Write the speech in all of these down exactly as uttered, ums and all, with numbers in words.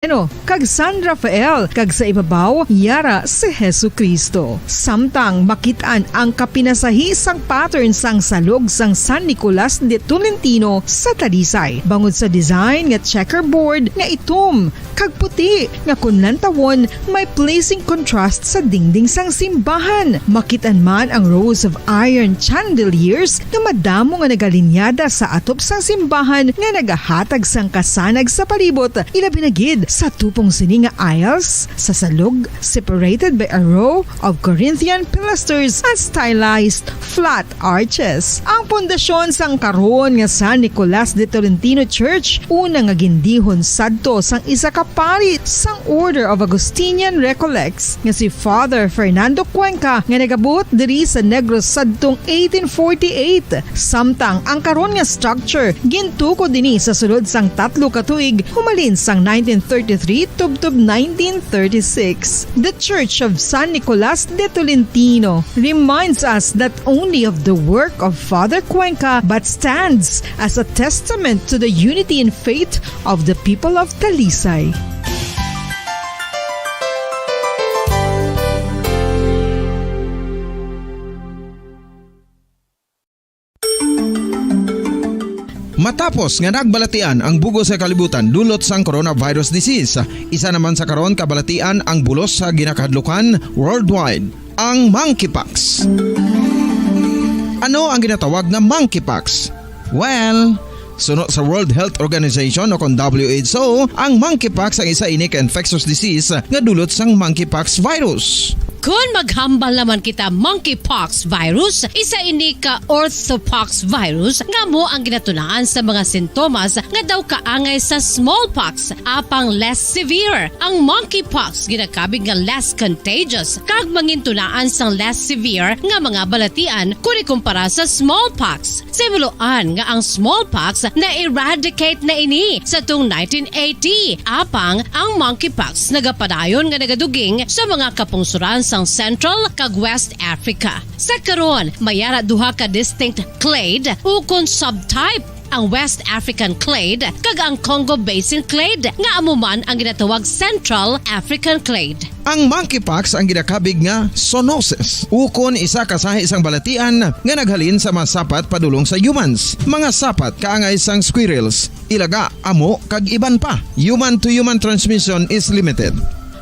Nazareno, kag San Rafael, kag sa ibabaw, yara si Jesu-Cristo. Samtang makit-an ang kapinasahi sang pattern sang salog sang San Nicolas de Tolentino sa Talisay, bangod sa design nga checkerboard nga itom kag puti, nga kon lantawon, may pleasing contrast sa dingding sang simbahan. Makit-an man ang rows of iron chandeliers nga madamo nga nagalinyada sa atop sang simbahan nga nagahatag sang kasanag sa palibot, ilabi na gid sa tupong sini nga aisles sa salog, separated by a row of Corinthian pilasters and stylized flat arches. Ang pundasyon sang karon nga San Nicolas de Tolentino Church, una nga gindihon sadto sang isa ka pari sang Order of Augustinian Recollects nga si Father Fernando Cuenca, nga nagabuot diri sa Negros sadtong eighteen forty-eight. Samtang ang karon nga structure gintukod ini sa sulod sang tatlo ka tuig humalin sang nineteen thirty-three tubtob nineteen thirty-six. The Church of San Nicolas de Tolentino reminds us not only of the work of Father Cuenca, but stands as a testament to the unity in faith of the people of Talisay. Matapos nga nagbalatian ang bugos nga kalibutan dulot sang coronavirus disease, isa naman sa karon kabalatian ang bulos sa ginakahadlukan worldwide, ang monkeypox. Ano ang ginatawag nga monkeypox? Well, suno sa World Health Organization o kon W H O, ang monkeypox ang isa ini ka infectious disease nga dulot sang monkeypox virus. Kon maghambal naman kita monkeypox virus, isa ini ka orthopox virus nga amo ang ginatunaan sa mga sintomas nga daw kaangay sa smallpox, apang less severe. Ang monkeypox ginakabig nga less contagious kag mangintunaan sang less severe nga mga balatian kon ikumpara sa smallpox. Sa himuloan nga ang smallpox na-eradicate na ini sa tung nineteen eighty, apang ang monkeypox nagapadayon nga nagaduging sa mga kapungsoran sang Central kag West Africa. Sa karon, may ara duha ka distinct clade ukon subtype, ang West African clade kag ang Congo Basin clade, nga amo man ang ginatawag Central African clade. Ang monkeypox ang ginakabig nga zoonosis, ukon isa ka sahi sang balatian nga naghalin sa mga sapat padulong sa humans, mga sapat kaangay sang squirrels, ilaga, amo, kag iban pa. Human to human transmission is limited.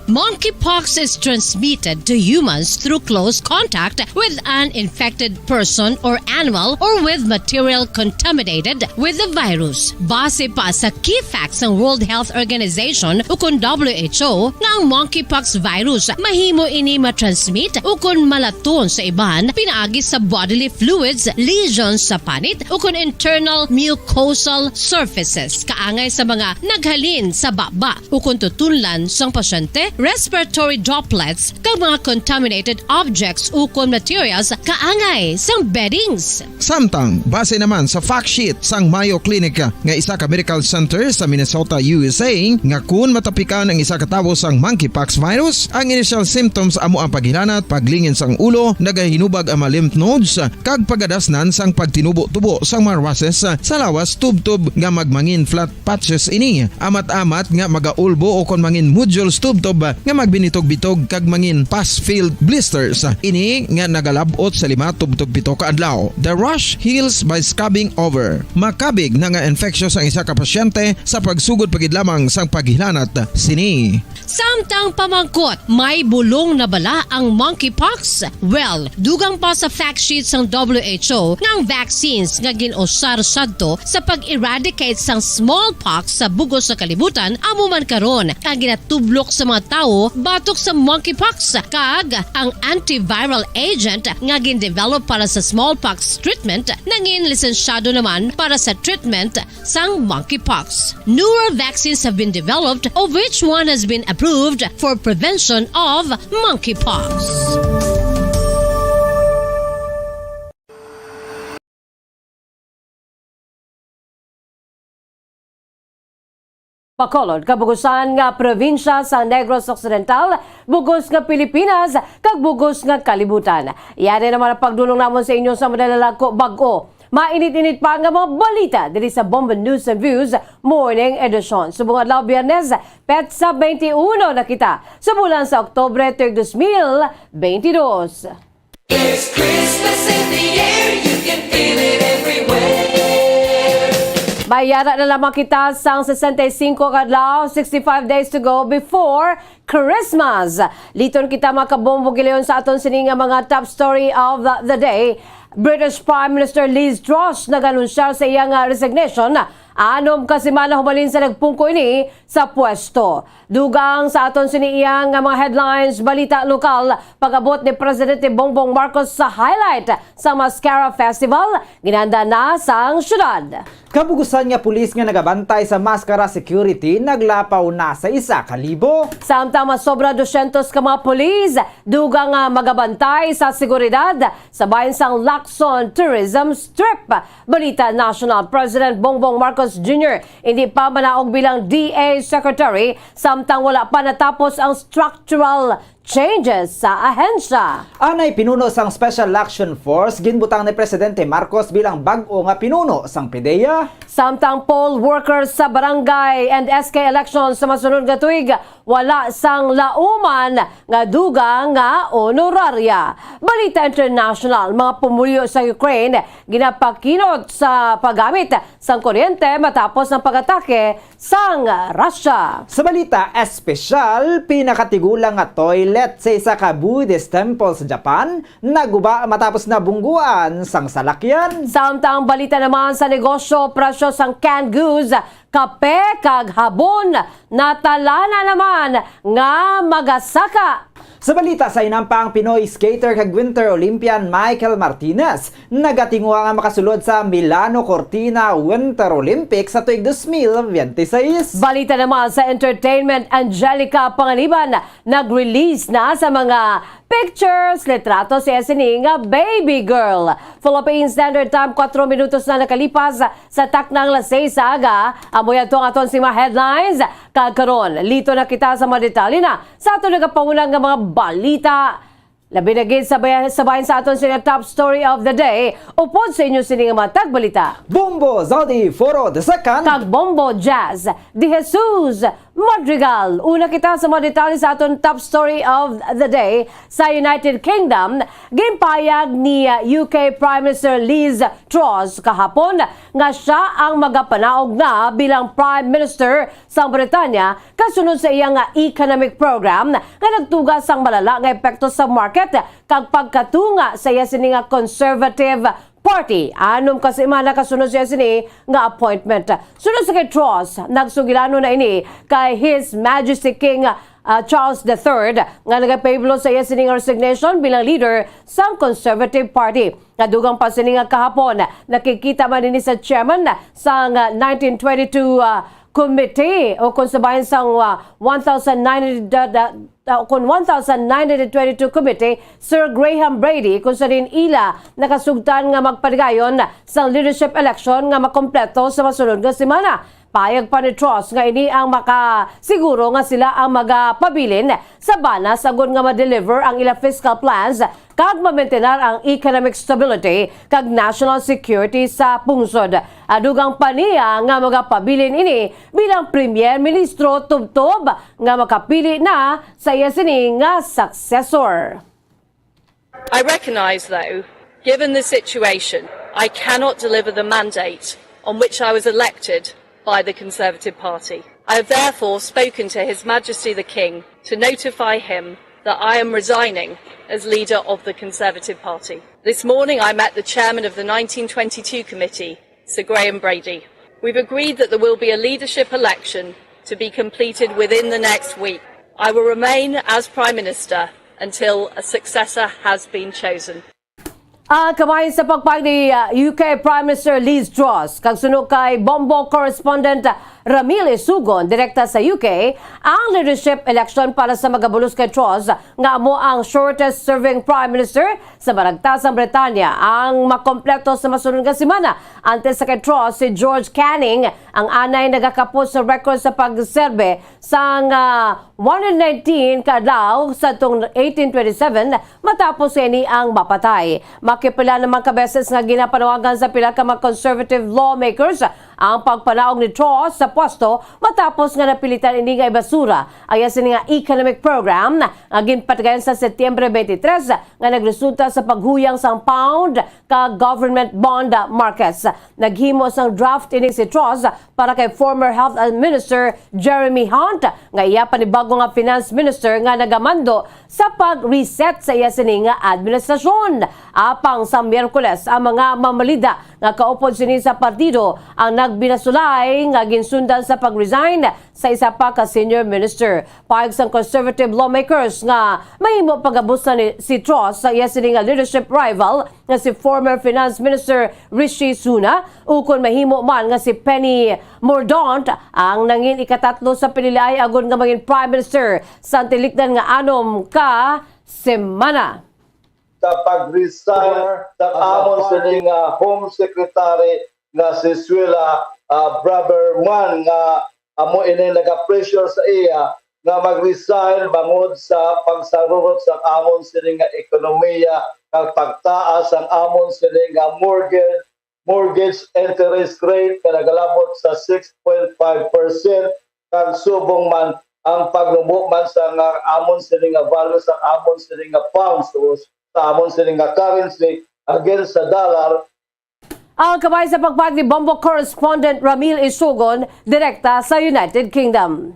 Monkeypox is transmitted to humans through close contact with an infected person or animal or with material contaminated with the virus. Base pa sa key facts sang World Health Organization ukon W H O, nga ang monkeypox virus mahimo ini matransmit ukon malaton sa iban pinaagi sa bodily fluids, lesions sa panit, ukon internal mucosal surfaces kaangay sa mga naghalin sa baba ukon tutunlan sang pasyente, respiratory droplets, kag mga contaminated objects ukon materials kaangay sang beddings. Samtang, base naman sa fact sheet sang Mayo Clinic nga isa ka medical center sa Minnesota, U S A, nga kun matapikan ang isa ka tawo sang monkeypox virus, ang initial symptoms amo ang paghilanat, paglingin sang ulo, nagahinubag ang mga lymph nodes, kag pagadasnan sang pagtinubo-tubo sang mga rushes sa lawas tubtob nga magmangin flat patches ini, amat-amat nga magaulbo o kon mangin nodules tubtob nga magbinitog-bitog kag mangin pus-filled blisters. Ini nga nagalab-ot sa lima tubtob pito ka adlaw. The rash heals by scabbing over. Makabig na nga infectious ang isa ka pasyente sa pagsugod pa gid lamang sang paghilanat sini. Samtang pamangkot, may bulong na bala ang monkeypox? Well, dugang pa sa fact sheet sang W H O nga ang vaccines nga gin-usar sadto sa pag-eradicate sang smallpox sa bug-os nga kalibutan amo man karon ang ginatublok sa mga tawo batok sa monkeypox, kag ang antiviral agent nga gin-develop para sa smallpox treatment nangin lisensyado naman para sa treatment sang monkeypox. Newer vaccines have been developed, of which one has been approved for prevention of monkeypox. Bacolod, kabugusan nga probinsya sa Negros Occidental, bugos nga Pilipinas, kag bugos nga kalibutan. Yan na naman ang pagdulong namon sa inyo sa madala lang ko bag-o. Mainit-init pa nga mga balita diri sa Bombo News and Views Morning Edition. Subong adlaw Biyernes, petsa twenty-one na kita sa bulan sa Oktubre, tuig dos mil twenty-two. There's Christmas in the air, you can feel it everywhere. May yara na lamang kita sang sesenta y cinco ka adlaw, sixty-five days to go before Christmas. Liton kita, mga kabombo, gilayon sa aton sini nga mga top story of the, the day. British Prime Minister Liz Truss nag-anunsyar sa iya nga resignation anom ka semana humalin sa nagpungko ini sa pwesto. Dugang sa aton sini iya nga mga headlines, balita lokal, pag-abot ni Presidente Bongbong Marcos sa highlight sa Mascara Festival, ginanda na sang syudad. Kabugusan nga pulis nga nagabantay sa Mascara Security naglapaw na sa isa ka libo. Samtang masobra dosyentos ka mga pulis, dugang nga magabantay sa seguridad sa bahin sang Lacson Tourism Strip. Balita national, President Bongbong Marcos Junior hindi pa manaog bilang D A Secretary, samtang wala pa natapos ang structural changes sa ahensya. Anay pinuno sang Special Action Force ginbutang ni Presidente Marcos bilang bag-o nga pinuno sang PDEA. Samtang poll workers sa barangay and S K elections sa masunod nga tuig, wala sang lauman nga dugang nga honorarya. Balita international, mga pumuluyo sa Ukraine ginapakinot sa paggamit sang kuryente matapos ang pag-atake sang Russia. Sa balita espesyal, pinakatigulang nga toilet sa isa ka Buddhist temple sa Japan naguba matapos nabungguan sang salakyan. Samtang balita naman sa negosyo, presyo sang canned goods, kape kag habon, natala na naman nga magasaka. Sa balita sa inampang, Pinoy skater kag Winter Olympian Michael Martinez nagatinguha nga makasulod sa Milano Cortina Winter Olympics sa tuig dos mil biyente sais. Balita naman sa entertainment, Angelica Panganiban nag-release na sa mga pictures, litrato sa iya sini nga baby girl. Philippine Standard Time, kuwatro minutos na nakalipas sa taknang alas seis sa aga. Amo yadto ang aton sini mga headlines. Kag karon, liton na kita sa mga detalye na sa aton nagapauna nga mga balita. Labi na gid sa bay-, sa bahin sa aton sini top story of the day. Upod sa inyo sini nga mga tagbalita, Bombo Zodi Foro the second kag Bombo Jazz de Jesus Madrigal. Una kita sa mga detalye sa aton top story of the day. Sa United Kingdom, ginpahayag ni, uh, U K Prime Minister Liz Truss kahapon nga siya ang magapanaog na bilang Prime Minister sang Britanya kasunod sa iya nga economic program nga nagtuga sang malala nga epekto sa market kag pagkatunga sa iya sini nga conservative party. Anom ka semana kasunod siya sini nga appointment. Sunod sa kay Truss, nagsugilanon na ini kay His Majesty King, ah, Charles the third, nga nagapahibalo sa iya sini nga resignation bilang leader sang Conservative Party. Nadugang pa sini nga kahapon, nakikita man ini sa chairman sang, ah, nineteen twenty-two, ah, committee, o kung sa bahin sang, ah, one thousand nine hundred, ah, uh, kon one thousand nine hundred twenty-two Committee, Sir Graham Brady, kung sa diin ila nakasugtan nga magpadayon sa leadership election nga makompleto sa masunod nga semana. Pahayag pa ni Truss nga ini ang makasiguro nga sila ang magapabilin sa banas agod nga ma-deliver ang ila fiscal plans kag mamaintenar ang economic stability kag national security sa pungsod. Adugang pa niya nga magapabilin ini bilang Premier Ministro tubtob nga makapili na sa iya sini nga successor. I recognise, though, given the situation, I cannot deliver the mandate on which I was elected by the Conservative Party. I have therefore spoken to His Majesty the King to notify him that I am resigning as leader of the Conservative Party. This morning I met the chairman of the nineteen twenty-two committee, Sir Graham Brady. We've agreed that there will be a leadership election to be completed within the next week. I will remain as Prime Minister until a successor has been chosen. Ang kamay sa pagpahayag ni, uh, U K Prime Minister Liz Truss kag suno kay Bombo correspondent, uh, Ramil Isugon direkta sa U K ang leadership election para sa magabulos kay Truss nga amo ang shortest serving prime minister sa Maragtasang Britanya ang makompleto sa masunod nga semana. Antes sa kay Truss, si George Canning ang anay nagakapos sa record sa pagserbe sang, ah, one hundred nineteen ka adlaw sa tong eighteen twenty-seven matapos ini ang mapatay. Makipila naman ka beses nga ginapanawagan sa pila ka mga conservative lawmakers ang pagpanaog ni Truss sa pwesto matapos nga napilitan ini nga ibasura ang iya sini nga economic program nga ginpatigayon sa Setyembre twenty-three nga nagresulta sa paghuyang sang pound ka government bond markets. Naghimo sang draft ini si Truss para kay former Health Minister Jeremy Hunt, nga iya panibago nga Finance Minister nga nagamando sa pag-reset sa iya sini nga administrasyon. Apang sa Miyerkules, ang mga mamalida nga kaupod sini sa partido ang nagbinasulay nga ginsundan sa pag-resign sa isa pa ka senior minister. Pahayag sang conservative lawmakers nga mahimo pagabusan ni si Truss sa iya sini nga leadership rival nga si former Finance Minister Rishi Sunak, ukon mahimo man nga si Penny Mordaunt ang nangin ikatatlo sa piniliay agod nga mangin Prime Minister sa tilikdan nga anom ka semana. Sa pag-resign sa amon sini nga Home Secretary nga si Suella, ah, Braverman, nga amo ini naga-pressure sa iya nga mag-resign bangod sa pagsarurot sa amon sini nga ekonomiya, kag pagtaas ang amon sini nga mortgage, mortgage interest rate nga nagalabot sa six point five percent, kag subong man ang pagnubo man sa nga amon sini nga value sa amon sini nga pounds o sa amon sini nga currency against sa dollar. Ang kabay sa pagpag ni Bombo correspondent Ramil Isugon, direkta sa United Kingdom.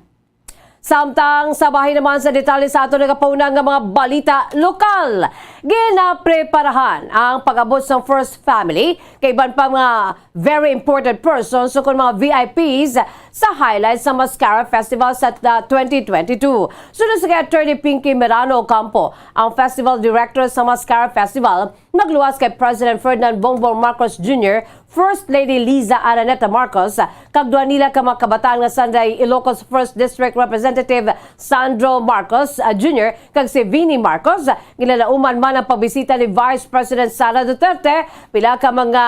Samtang sa bahin naman sa detalye sa aton nagapauna nga mga balita lokal, ginapreparahan ang pag-abot sang first family kay iban pa mga very important persons o kon mga V I Ps sa highlights sa Mascara Festival sa, uh, twenty twenty-two. Suno sa kay Attorney Pinky Merano Ocampo, ang festival director sa Mascara Festival, nagluwas kay President Ferdinand Bongbong Marcos Junior, First Lady Liza Araneta Marcos, kag duha nila ka mga kabataan nga sanday Ilocos First District Representative Sandro Marcos, ah, Junior, kag si Vinnie Marcos. Ginalauman man ang pagbisita ni Vice President Sara Duterte, pila ka mga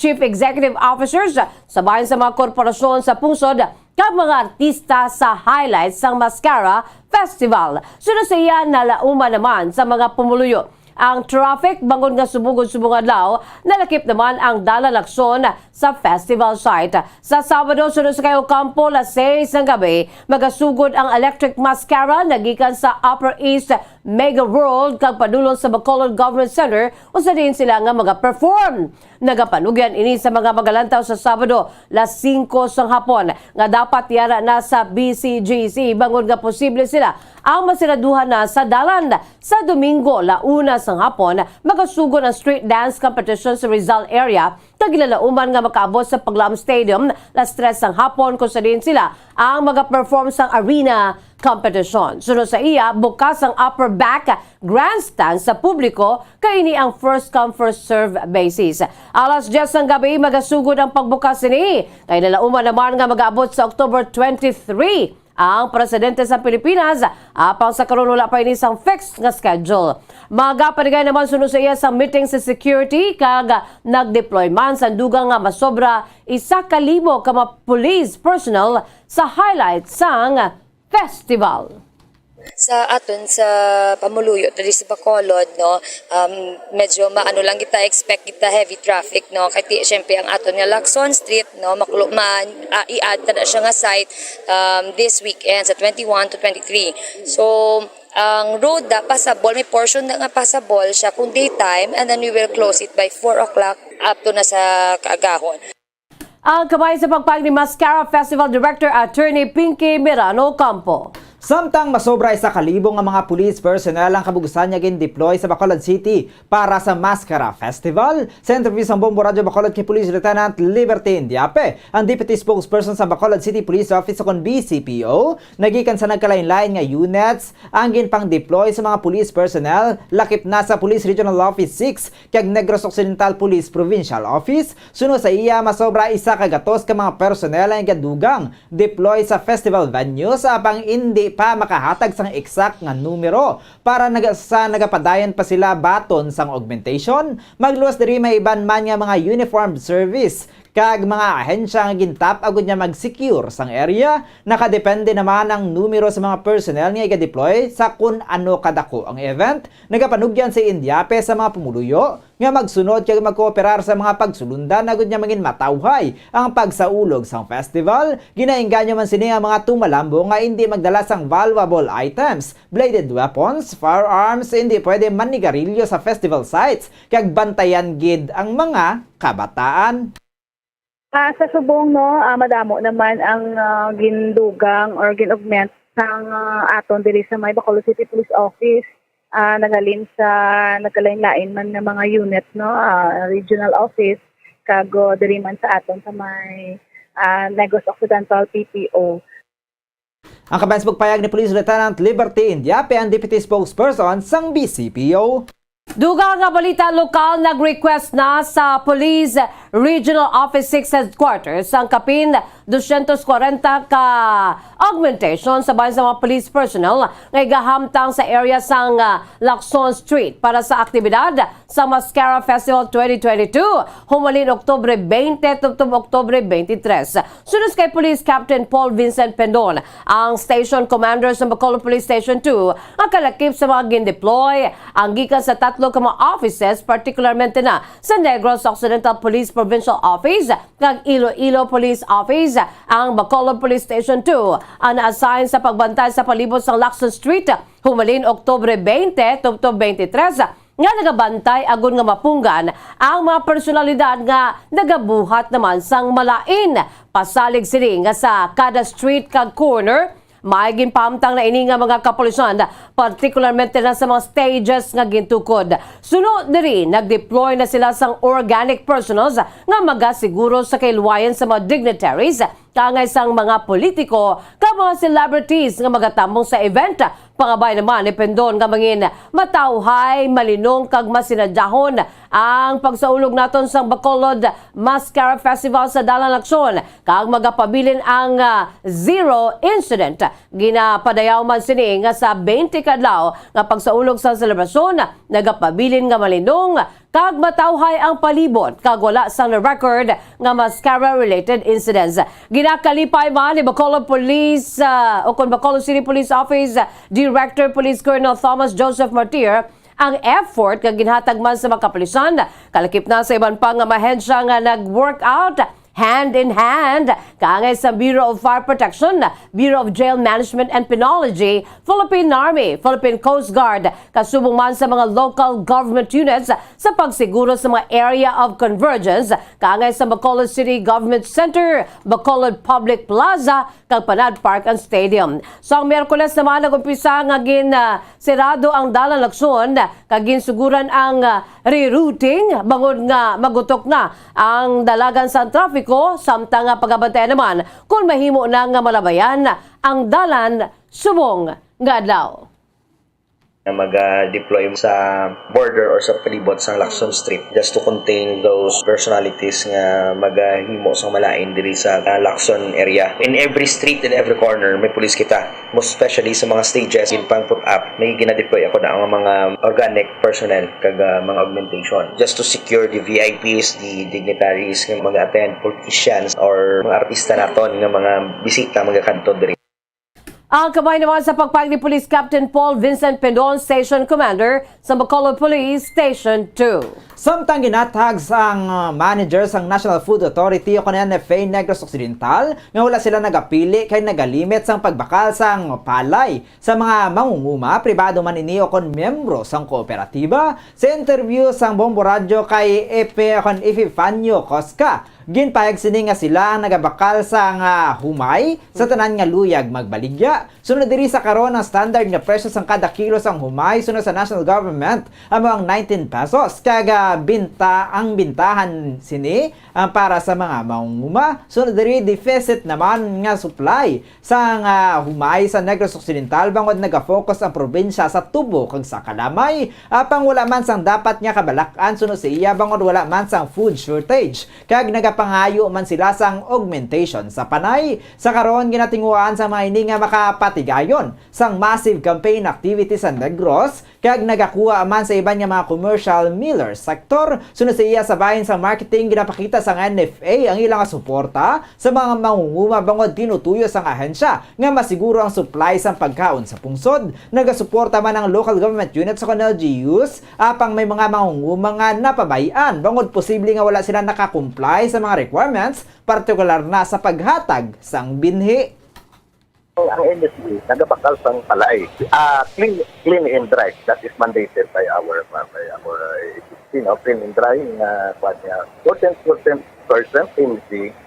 chief executive officers sa bahin sa mga korporasyon sa pungsod, kag mga artista sa highlights sang Mascara Festival. Sunod sa iya, nalauman naman sa mga pumuluyo ang traffic, bangod nga subong gud subong adlaw, nalakip naman ang dalan akson sa festival site. Sa Sabado, sunod sa kay Ocampo, alas sais sang gabi, magasugod ang Electric Mascara nagikan sa Upper East Mega World kag padulong sa Bacolod Government Center, usa diin sila nga maga-perform. Nagapanugyan ini sa mga magalantaw sa Sabado, alas singko sang hapon, nga dapat yara na sa B C G C, bangod nga posible sila ang masiraduhan na sa dalan. Sa Domingo, alas una sang hapon, magasugod ang street dance competition sa Rizal area, kag ginalauman nga makaabot sa Paglaom Stadium alas tres sang hapon, kung sa diin sila ang magaperform sang arena competition. Sunod sa iya, bukas ang upper back grandstand sa publiko, kay ini ang first come, first serve basis. Alas diyes sang gabi, magasugod ang pagbukas sini, kay nalauman naman nga magaabot sa October twenty-three ang presidente sa Pilipinas, apang sa karon wala pa ini sang fixed nga schedule. Magapadigay naman sunod sa iya sa meeting sa security, kag nag-deploy man sa dugang nga masobra isa ka libo ka mga police personnel sa highlight sang festival. Sa aton, sa pamuluyo diri sa Bacolod, no, um, medyo maano lang kita, expect kita heavy traffic, no, kay ti, syempre, ang aton nga Lacson Street, no, makulo man, ah, i-add na, na siya nga site, um, this weekend sa twenty-one to twenty-three. So, ang road na passable, may portion na nga passable siya kung daytime, and then we will close it by four o'clock up to na sa kaagahon. Ang kabay sa pagpag ni Mascara Festival Director Attorney Pinky Merano Campo. Samtang masobra isa ka libo nga mga police personnel ang kabug-usan nga gin-deploy sa Bacolod City para sa Mascara Festival, sa interview sang Bombo Radyo Bacolod kay Police Lieutenant Liberty Indiape, ang Deputy Spokesperson sa Bacolod City Police Office ukon B C P O, nagikan sa nagkalain-lain nga units ang ginpang-deploy sa mga police personnel, lakip na sa Police Regional Office six kag Negros Occidental Police Provincial Office. Suno sa iya, masobra isa ka gatos ka mga personnel ang gadugang deploy sa festival venues, apang indi pa makahatag sang exact nga numero para naga-, sa nagapadayon pa sila baton sang augmentation. Magluwas diri may iban man nga mga uniformed service kag mga ahensya nga gintap agud nga mag-secure sang area. Nakadepende naman ang numero sa mga personnel nga iga-deploy sa kun ano kadako ang event. Nagapanugyan si Indiape sa mga pumuluyo nga magsunod kag magkooperar sa mga pagsulundan agud nga mangin matawhay ang pagsaulog sang festival. Ginaengganyo man sini ang mga tumalambo nga indi magdala sang valuable items, bladed weapons, firearms, indi pwede manigarilyo sa festival sites, kag bantayan gid ang mga kabataan. Ah, sa subong, no, ah, madamo naman ang, ah, gindugang or gin-augment sang, ah, aton diri sa may Bacolod City Police Office. Ah, naghalin sa nagkalain-lain man nga mga unit, no, ah, regional office, kag, oh, diri man sa aton sa may, ah, Negros Occidental P P O. Ang kabayan sa pagpayag ni Police Lieutenant Liberty Indiape, ang Deputy Spokesperson sang B C P O. Dugang nga balita lokal, nag-request na sa Police Regional Office six Headquarters ang kapin dosyentos kwarenta ka augmentation sa bahin sa mga police personnel nga igahamtang sa area sang, ah, Lacson Street para sa aktibidad sa Mascara Festival twenty twenty-two, humalin Oktubre twenty tubtob Oktubre twenty-three. Sunos kay Police Captain Paul Vincent Pendon, ang station commander sa Bacolod Police Station two, nga kalakip sa mga gin-deploy ang gikan sa tatlo ka mga offices, partikularmente na sa Negros Occidental Police Provincial Office kag Iloilo Police Office. Ang Bacolod Police Station two ang na-assign sa pagbantay sa palibot sang Lacson Street, humalin Oktubre twenty tubtob twenty-three, nga nagabantay agud nga mapunggan ang mga personalidad nga nagabuhat naman sang malain. Pasalig sini nga sa kada street kag corner, may ginpahamtang na ini nga mga kapulisan, partikularmente na sa mga stages nga gintukod. Suno diri, nag-deploy na sila sang organic personnels nga magasiguro sa kaluwayan sa mga dignitaries, kaangay sang mga politiko kag mga celebrities nga magatambong sa event. Pangabay naman ni Pendon nga mangin matawhay, malinong kag masinadyahon ang pagsaulog naton sang Bacolod Mascara Festival sa Dalan Lacson, kag magapabilin ang, ah, zero incident. Ginapadayaw man sini nga sa twenty ka adlaw nga pagsaulog sa selebrasyon, nagapabilin nga malinong kag matawhay ang palibot, kag wala sang na-record nga mascara-related incidents. Ginakalipay man ni Bacolod Police, ah, o kon Bacolod City Police Office, ah, Director Police Colonel Thomas Joseph Martir ang effort nga ginhatag man sa mga kapulisan, kalakip na sa iban pa nga mga ahensya nga nag-work out hand in hand, kaangay sa Bureau of Fire Protection, Bureau of Jail Management and Penology, Philippine Army, Philippine Coast Guard, kasubong man sa mga local government units sa pagsiguro sa mga area of convergence, kaangay sa Bacolod City Government Center, Bacolod Public Plaza, kag Panad Park and Stadium. Sa Miyerkules naman, nag-umpisa nga gin, ah, sirado ang Dalan Lacson, kag ginsuguran ang, ah, rerouting bangod nga magutok na ang dalagan sa trapiko, samtang nga pagabantayan naman kon mahimo na nga malabayan ang dalan subong nga adlaw. Na maga-deploy sa border or sa palibot sang Lacson Street, just to contain those personalities nga magahimo sang malain diri sa, ah, Lacson area. In every street, in every corner, may pulis kita. Most especially sa mga stages, in pang put up, may gina-deploy ako na ang mga organic personnel kag, ah, mga augmentation, just to secure the V I Ps, the dignitaries nga mag-attend, politicians, or mga artista naton nga mga bisita magakadto diri. Ang kamay naman sa pagpayag ni Police Captain Paul Vincent Pendon, Station Commander sa Bacolod Police Station two. Samtang ginathag sang, uh, manager sang National Food Authority o kon N F A Negros Occidental nga wala sila nagapili kay nagalimit sang pagbakal sang palay sa mga mangunguma, pribado man ini o kon miyembro sang kooperatiba, sa interview sang Bombo Radyo kay Epe, kon Epifanio Cosca, ginpahayag sini nga sila ang nagabakal sang, ah, humay sa tanan nga luyag magbaligya. Sunod diri, sa karon, ang standard nga presyo sang kada kilo sang humay sunod sa national government amo ang nineteen pesos, kag, ah, binta-, ang bintahan sini, ah, para sa mga mangunguma. Sunod diri, deficit naman nga supply sang, ah, humay sa Negros Occidental bangod nagafocus ang probinsya sa tubo kag sa kalamay, apang wala man sang dapat nga kabalak-an sunod sa iya bangod wala man sang food shortage, kag nagapangayo man sila sang augmentation sa panay. Sa karon, ginatinguhaan sa mga ini nga makapatigayon sang massive campaign activity sa Negros, kag nagakuha man sa iban nga mga commercial miller sector. Sunod sa iya, sa bahin sa marketing, ginapakita sang N F A ang ilang suporta sa mga mangunguma bangod tinutuyo sang ahensya nga masiguro ang supply sang pagkaon sa pungsod. Nagasuporta man ang local government units o kon L G Us, apang may mga mangunguma nga napabay-an bangod posible nga wala sila nakakomply sa mga requirements, partikular na sa paghatag sang binhi. Ang N F A nagabakal sang palay. Ah, clean, clean and dry. That is mandated by our, by our, uh, you know, clean and dry, uh, kwan niya, fourteen, fourteen percent clean,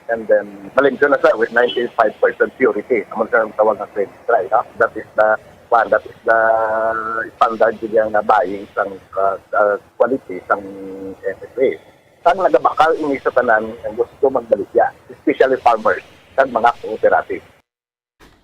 and then malimpyo na siya with ninety-five percent purity. Amo siya ang tawag nga clean and dry, no? That is the, kwan, that is the standard niya nga buying sang, uh, uh, quality sang N F A. Ang nagabakal ini sa tanan ang gusto magbaligya, especially farmers kag mga cooperative.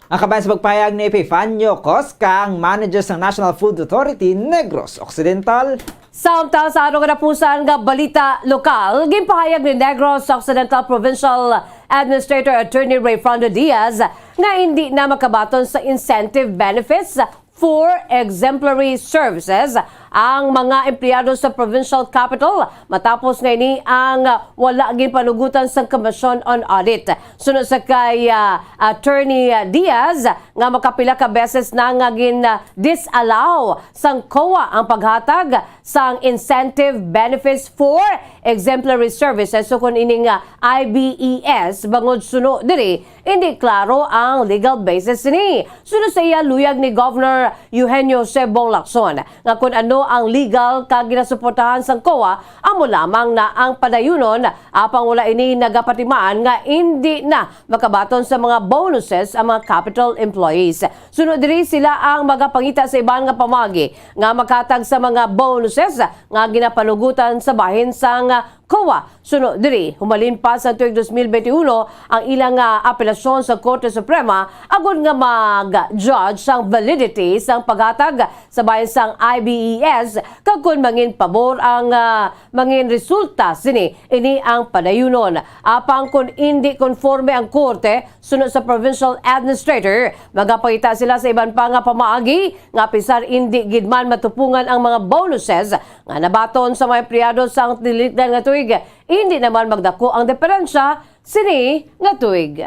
Ang kabahin sa pagpahayag ni Epifanio Cosca, ang manager sang National Food Authority Negros Occidental. Samtang sa ano katapusan nga balita lokal, ginpahayag ni Negros Occidental Provincial Administrator Attorney Rayfrando Diaz nga hindi na makabaton sa incentive benefits for exemplary services ang mga empleyado sa provincial capital matapos nga ini ang wala ginpanugutan sang Commission on Audit. Suno sa kay, ah, Attorney Diaz, nga makapila ka beses na nga gin, ah, disallow sang COA ang paghatag sang incentive benefits for exemplary services, so kon ining, ah, I B E S, bangod suno diri, hindi klaro ang legal basis sini. Suno sa iya, luyag ni Governor Eugenio Jose Bong Lacson nga kon ano ang legal kag ginasuportahan sang COA, amo lamang na ang padayunon, apang wala ini nagapatimaan nga indi na makabaton sa mga bonuses ang mga capital employees. Suno diri, sila ang magapangita sa iban nga pamaagi nga makatag sa mga bonuses nga ginapanugutan sa bahin sang COA. Suno diri, humalin pa sa tuig dos mil benti uno ang ilang, ah, apelasyon sa Korte Suprema agod nga mag-judge sang validity sang paghatag sa bahin sang I B E S, kag kon mangin pabor ang, ah, mangin resulta sini, ini ang padayunon. Apang kon indi konforme ang korte, suno sa provincial administrator, magapangita sila sa iban pa nga pamaagi nga, apisar indi gid man matupungan ang mga bonuses nga nabaton sa mga empleyado sang tinigdan nga tuig, indi naman magdako ang diferensya sini nga tuig.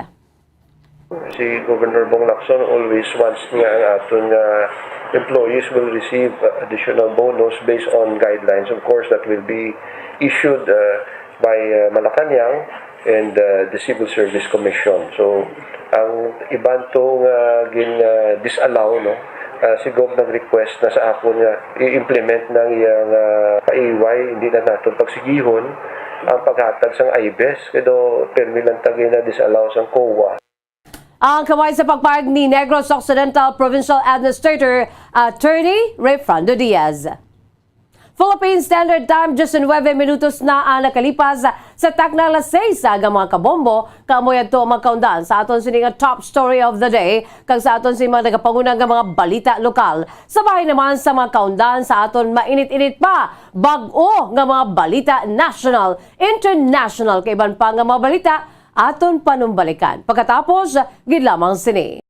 Si Governor Bong Lacson always wants nga ang aton nga employees will receive, uh, additional bonus based on guidelines, of course, that will be issued, uh, by, uh, Malacañang and, uh, the Civil Service Commission. So, ang iban to nga gin, uh, disallow, no? Uh, si Gov nag-request na sa akon nga i-implement na ang iyang, uh, paiway, hindi na naton pagsigihon ang paghatag sang I B E S, kay do permi lang ta gina-disallow sang COA. Ang kamay sa pagpahayag ni Negros Occidental Provincial Administrator Attorney Rayfrando Diaz. Philippine Standard Time, diecinuebe minutos na ang nakalipas sa takna alas seis sa aga, mga kabombo. Kamo yadto ang mga kaundan sa aton sini nga top story of the day, kag sa aton sini mga nagapanguna nga mga balita lokal. Sa bahin naman sa mga kaundan sa aton mainit-init pa, bag-o nga mga balita national, international, kag iban pa nga mga balita, aton panumbalikan pagkatapos gid lamang sini.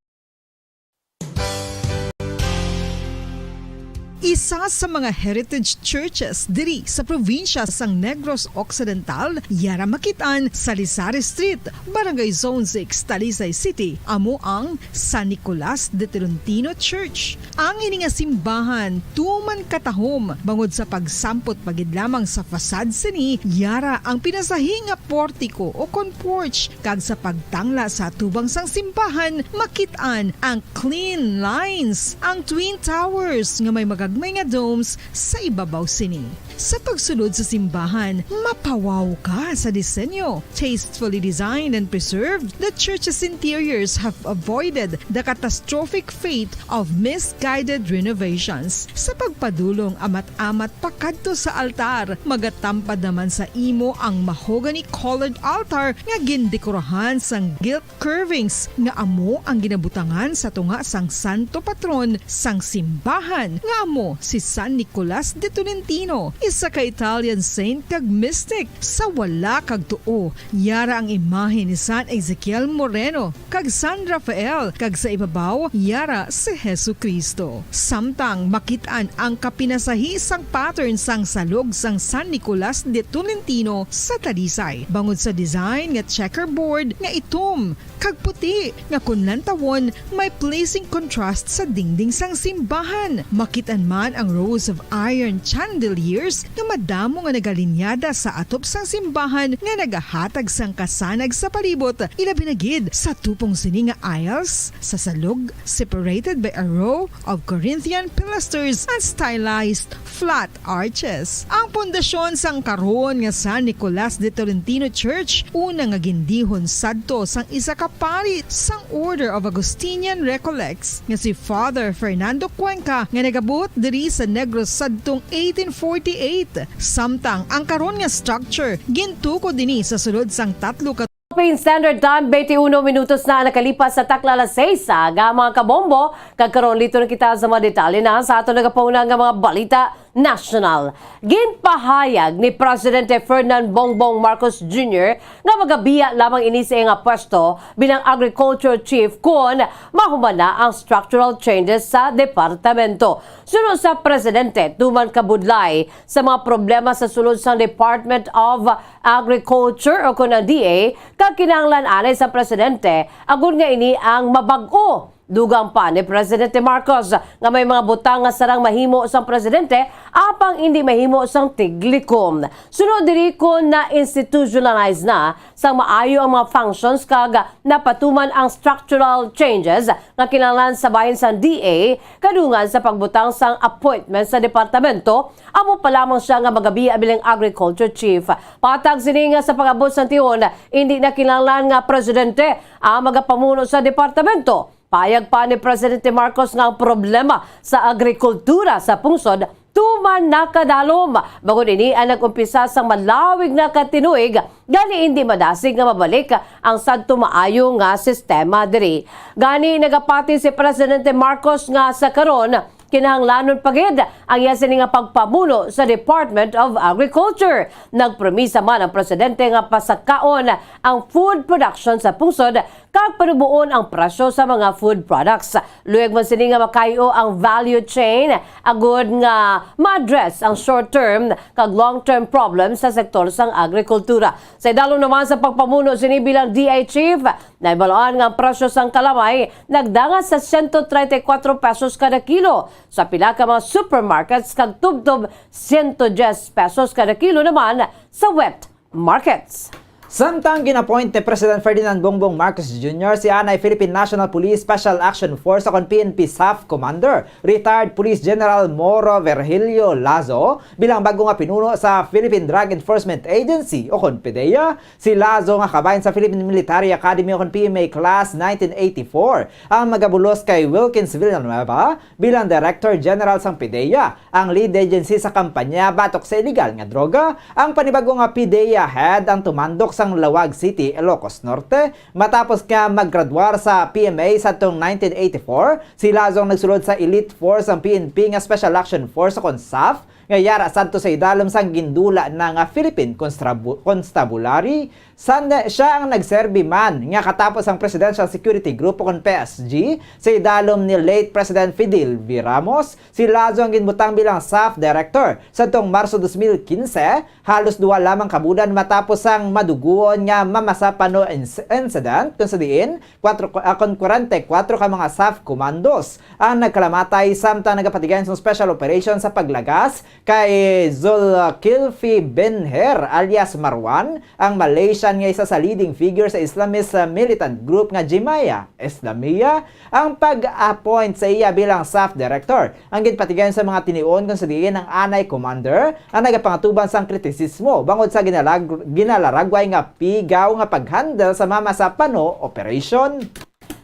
Isa sa mga heritage churches diri sa probinsya sang Negros Occidental, yara makit-an sa Lizares Street, Barangay Zone six, Talisay City, amo ang San Nicolas de Tolentino Church. Ang ini nga simbahan tuman katahom bangod sa pagsampot pa gid lamang sa facade sini, yara ang pinasahi nga portiko o kon porch, kag sa pagtangla sa atubang sang simbahan, makit-an ang clean lines, ang twin towers nga may magagmay nga domes sa ibabaw sini. Sa pagsulod sa simbahan, mapawaw ka sa disenyo. Tastefully designed and preserved, the church's interiors have avoided the catastrophic fate of misguided renovations. Sa pagpadulong amat-amat pakadto sa altar, magatampad naman sa imo ang mahogany-colored altar nga gindekorahan sang gilt curvings nga amo ang ginabutangan sa tunga sang santo patron sang simbahan, nga amo si San Nicolas de Tolentino, isa ka Italian saint kag mystic. Sa wala kag tuo, yara ang imahe ni San Ezekiel Moreno kag San Rafael, kag sa ibabaw, yara si Jesu-Cristo. Samtang makit-an ang kapinasahi sang pattern sang salog sang San Nicolas de Tolentino sa Talisay, bangod sa design nga checkerboard nga itom kag puti, nga kon lantawon, may pleasing contrast sa dingding sang simbahan. Makit-an man ang rows of iron chandeliers nga madamo nga nagalinyada sa atop sang simbahan nga nagahatag sang kasanag sa palibot, ilabi na gid sa tupong sini nga aisles sa salog, separated by a row of Corinthian pilasters and stylized flat arches. Ang pundasyon sang karon nga San Nicolas de Tolentino Church, una nga gindihon sadto sang isa ka pari sang Order of Augustinian Recollects nga si Father Fernando Cuenca, nga nagabuot diri sa Negros sadtong eighteen forty-eight. Samtang ang karon nga structure gintukod ini sa sulod sang tatlo ka Philippine Standard Time, twenty-one minutos na ang nakalipas sa takna alas seis sa aga, mga kabombo. Kag karon, liton na kita sa mga detalye na sa aton nagapauna nga mga balita nasyonal. Ginpahayag ni Presidente Ferdinand Bongbong Marcos Junior nga magabiya lamang ini sa iyang pwesto bilang Agriculture Chief kon mahuman na ang structural changes sa departamento. Suno sa Presidente, tuman kabudlay sa mga problema sa sulod sang Department of Agriculture o kon ang D A, kag kinahanglan anay sa presidente agod nga ini ang mabag-o. Dugang pa ni Presidente Marcos nga may mga butang nga sarang mahimo sang presidente apang indi mahimo sang tiglikom. Suno diri, kon na-institutionalize na sang maayo ang mga functions kag napatuman ang structural changes nga kinahanglan sa bahin sang D A, kadungan sa pagbutang sang appointment sa departamento, amo pa lamang sia nga magabiya bilang Agriculture Chief. Patag sini nga sa pag-abot sang tion, indi na kinahanglan nga presidente ang magapamuno sa departamento. Payag pa ni Presidente Marcos nga ang problema sa agrikultura sa pungsod tuman nakadalom, bangod ini ang nag-umpisa sang malawig na ka tinuig, gani indi madasig nga mabalik ang sadto maayo nga sistema diri. Gani, nagapati si Presidente Marcos nga sa karon, kinahanglanon pa gid ang iya sini nga pagpamuno sa Department of Agriculture. Nagpromisa man ang presidente nga pasakaon ang food production sa pungsod kag panuboon ang presyo sa mga food products. Luyag man sini nga makayo ang value chain agud nga ma-address ang short-term kag long-term problems sa sektor sang agrikultura. Sa idalom naman sa pagpamuno sini bilang D A chief, nahibaluan nga ang presyo sang kalamay nagdangat sa siyento treinta y cuatro pesos kada kilo. Sa pila ka mga supermarkets kag tubtob siyento diyes pesos kada kilo naman sa wet markets. Samtang gin-appoint ni President Ferdinand Bongbong Marcos Junior si anay Philippine National Police Special Action Force o kon P N P SAF Commander, retired Police General Moro Virgilio Lazo, bilang bag-o nga pinuno sa Philippine Drug Enforcement Agency o kon PDEA, si Lazo nga kabahin sa Philippine Military Academy o kon P M A Class nineteen eighty-four, ang magabulos kay Wilkins Villanueva bilang Director General sang PDEA, ang lead agency sa kampanya batok sa iligal nga droga. Ang panibag-o nga PDEA head ang tumandok sang Laoag City, Ilocos Norte, matapos nga maggraduar sa P M A sadtong nineteen eighty-four. Si Lazo ang nagsulod sa elite force sang P N P nga Special Action Force o kon SAF, nga yara sadto sa idalom sang gindula na nga Philippine Constrabu-, Constabulary. San-, siya ang nagserbi man nga katapos ang Presidential Security Group o kon P S G sa idalom ni late President Fidel V. Ramos, si Lazo ang ginbutang bilang S A F Director sadtong Marso dos mil quince, halos duha lamang ka bulan matapos ang maduguon nga Mamasapano inc-, incident, kung sa diin, kwatro, ah, kon kwarenta y kwatro ka mga S A F commandos ang nagkalamatay samtang nagapatigayon sang special operation sa paglagas kay Zulkifli Bin Her alias Marwan, ang Malaysian nga isa sa leading figure sa Islamist, ah, militant group nga Jemaah Islamiyah. Ang pag-appoint sa iya bilang S A F director ang ginpatigayon sa mga tinion kung sa diin ang anay commander ang nagapangatuban sang kritisismo bangod sa ginalag-, ginalaragway nga pigaw nga pag-handle sa Mamasapano operation.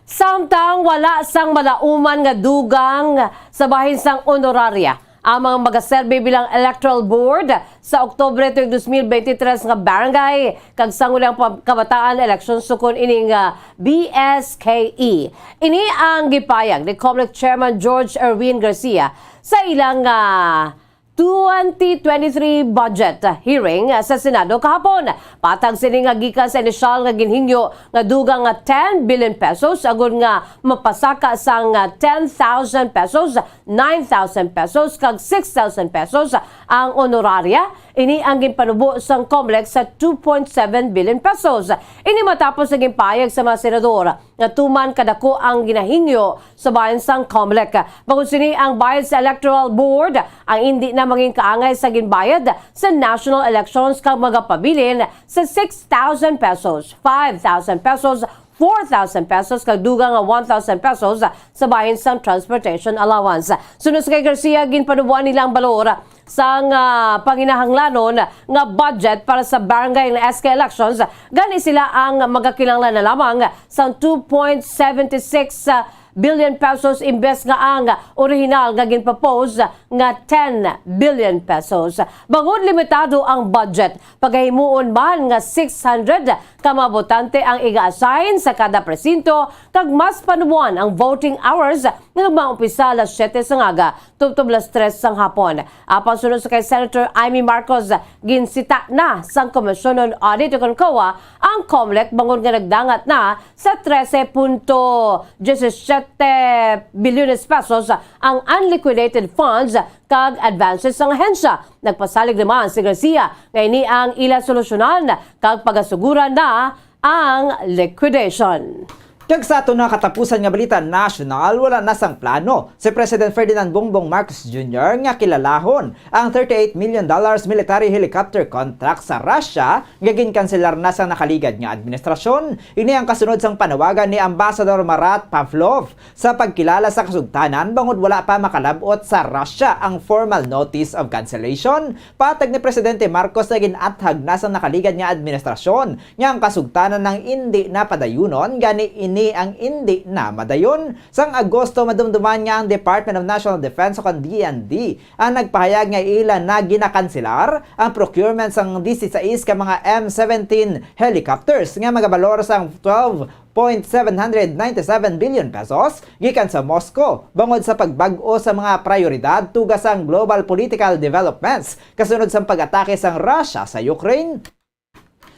Samtang wala sang malauman nga dugang sa bahin sang honoraria ang mga magaserbi bilang electoral board sa Oktubre tuig dos mil beintitrés nga barangay kag sangguniang pa-, kabataan eleksyon sukon ining, ah, B S K E. Ini ang gipahayag ni Comelec Chairman George Erwin Garcia sa ilang, ah, twenty twenty-three budget hearing sa Senado kahapon. Patag sini nga gikan sa inisyal nga ginhingyo nga dugang nga ten billion pesos agud nga mapasaka sang ten thousand pesos, nine thousand pesos, kag six thousand pesos ang honoraria. Ini ang ginpanubo sang Comelec sa two point seven billion pesos. Ini matapos ang ginpahayag sa mga senador nga tuman kadako ang ginahingyo sa bahin sang Comelec. Bangod sini, ang bayad sa Electoral Board ang indi na mangin kaangay sa ginbayad sa national elections kag magapabilin sa six thousand pesos, five thousand pesos, four thousand pesos kag dugang nga one thousand pesos sa bahin sang transportation allowance. Suno sa kay Garcia, ginpanuboan nila ang balor sang, ah, panginahanglanon nga budget para sa barangay nga S K elections, gani sila ang magakinahanglan na lamang sang two point seven six billion pesos imbes nga ang orihinal nga ginpropose nga ten billion pesos. Bangod limitado ang budget, pagahimuon man nga six hundred ka mga botante ang iga-assign sa kada presinto, kag mas panuboan ang voting hours nga mag-umpisa alas siyete sang aga tubtob alas tres sang hapon. Apan suno sa kay Senator Imee Marcos, ginsita na sang Komisyon on Audit o kon COA ang Comelec bangod nga nagdangat na sa trese punto disisiete bilyones pesos ang unliquidated funds kag advances sang ahensya. Nagpasalig naman si Garcia nga ini ang ila solusyonan kag pagasuguran na ang liquidation. Kag sa aton nga katapusan nga balita nasyonal, wala na sang plano si President Ferdinand Bongbong Marcos Junior nga kilalahon ang thirty-eight million dollars military helicopter contract sa Russia nga ginkanselar na sang nakaligad nga administrasyon. Ini ang kasunod sang panawagan ni Ambassador Marat Pavlov sa pagkilala sa kasugtanan bangod wala pa makalab-ot sa Russia ang formal notice of cancellation. Patag ni Presidente Marcos nga gin-athag na sang nakaligad nga administrasyon nga ang kasugtanan ang indi na padayunon, gani ini ang indi na madayon. Sang Agosto, madumduman nga ang Department of National Defense o kon D N D ang nagpahayag nga ila na ginakanselar ang procurement sang disisais ka mga M seventeen helicopters nga magabalor sang twelve point seven hundred ninety-seven billion pesos gikan sa Moscow bangod sa pagbag-o sa mga prayoridad tuga sang global political developments kasunod sang pag-atake sang Russia sa Ukraine.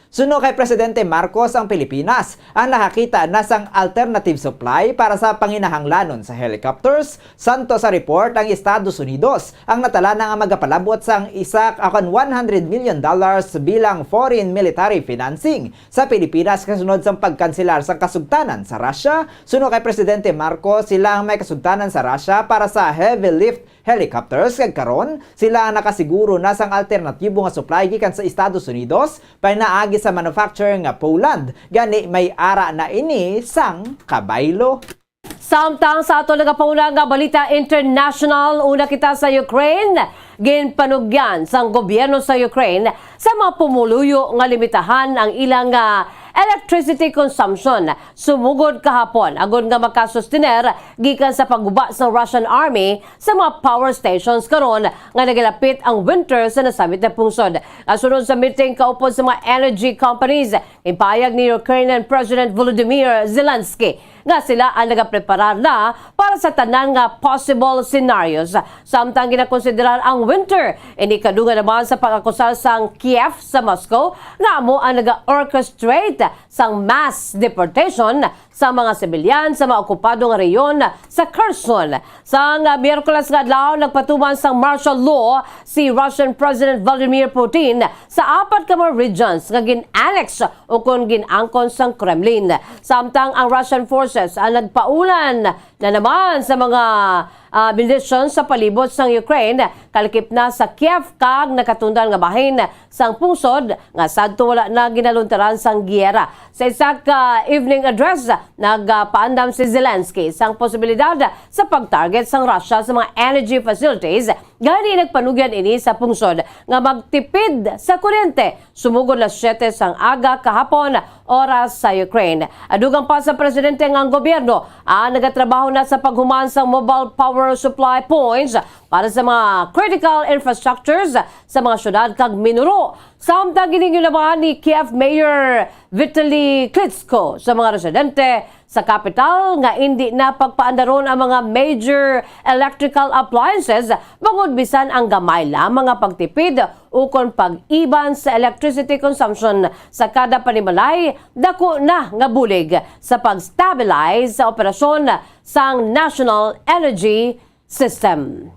Suno kay Presidente Marcos, ang Pilipinas ang nakakita na sang alternative supply para sa panginahanglanon sa helicopters. Santo sa report, ang Estados Unidos ang natalana nga magapalabot sang isa ka kon one hundred million dollars bilang foreign military financing sa Pilipinas kasunod sang pagkanselar sang kasugtanan sa Russia. Suno kay Presidente Marcos, sila ang may kasugtanan sa Russia para sa heavy lift helicopters, kag karon sila ang nakasiguro na sang alternatibo nga supply gikan sa Estados Unidos, pinaagi sa manufacturer nga Poland. Gani, may ara na ini sang kabaylo. Samtang sa aton nagapahuna nga balita international, una kita sa Ukraine. Ginpanugyan sang gobyerno sa Ukraine sa mga pumuluyo nga limitahan ang ilang, ah, electricity consumption sumugod kahapon, agod nga makasustener gikan sa pagguba sa Russian army sa mga power stations karon nga nagalapit ang winter sa nasambit nga pungsod. Kasunod sa meeting kaupod sa mga energy companies, ginpahayag ni Ukrainian President Volodymyr Zelensky nga sila ang nagapreparar na para sa tanan nga possible scenarios. Samtang ginakonsiderar ang winter, ini kadungan naman sa pag-akusar sang Kiev sa Moscow nga amo ang naga-orchestrate sang mass deportation sa mga sibilyan sa mga okupado nga rehiyon sa Kherson. Sang Miyerkules nga adlaw, nagpatuman sang martial law si Russian President Vladimir Putin sa apat ka mga regions nga gin-annex o kon gin-angkon sang Kremlin. Samtang ang Russian forces ang nagpaulan na naman sa mga, ah, milisyon sa palibot sang Ukraine, kalakip na sa Kiev kag nakatundan nga bahin sang pungsod nga sadto wala na ginaluntaran sang giyera. Sa isa ka evening address, nagpaandam si Zelensky sang posibilidad sa pag-target sang Russia sa mga energy facilities, gani nagpanugyan ini sa pungsod nga magtipid sa kuryente sumugod las siete sang aga kahapon, oras sa Ukraine. Dugang pa sa presidente nga ang gobyerno ang nagatrabaho na sa paghuman sang mobile power supply points para sa mga critical infrastructures sa mga syudad kag minuro. Samtang giningyo naman ni Kiev Mayor Vitaly Klitschko sa mga residente sa kapital nga indi na pagpaandaron ang mga major electrical appliances bangod bisan ang gamay lamang nga pagtipid ukon pag-iban sa electricity consumption sa kada panimalay, dako na nga bulig sa pag-stabilize sa operasyon sang national energy system.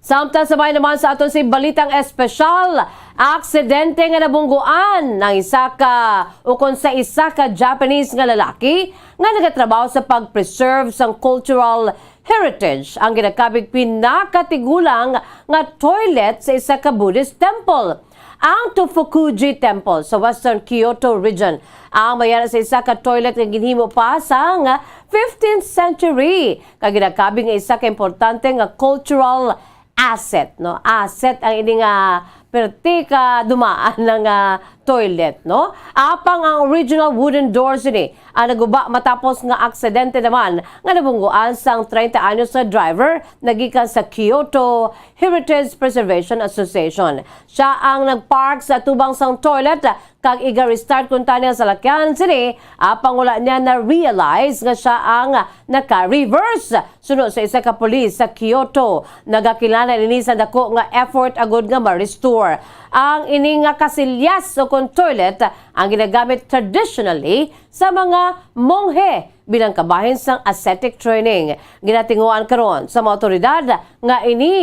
Samtang sabay naman sa aton si balitang espesyal, aksidente nga nabungguan ng isa ka ukon sa isa ka Japanese nga lalaki nga nagatrabaho sa pag-preserve sang cultural heritage ang ginakabig pinakatigulang nga toilet sa isa ka Buddhist temple. Ang Tofukuji Temple sa Western Kyoto Region ang may-ara sa isa ka toilet nga ginhimo pa sang fifteenth century, kag ginakabig nga isa ka importante nga cultural asset, no? Asset ang ini nga perti ka dumaan na nga toilet, no? Apang ang original wooden door sini ang naguba matapos nga aksidente naman nga nabungguan sang treinta anyos nga driver nagikan sa Kyoto Heritage Preservation Association. Siya ang nagpark sa atubang sang toilet kag iga-restart kuntani ang salakyan sini, apang wala niya na-realize nga siya ang naka-reverse. Suno sa isa ka pulis sa Kyoto, nagakilala ini sa dako nga effort agud nga ma-restore. Ang ini nga kasilyas ukon toilet ang ginagamit traditionally sa mga monghe bilang kabahin sang ascetic training. Ginatinguan karon sa mga awtoridad nga ini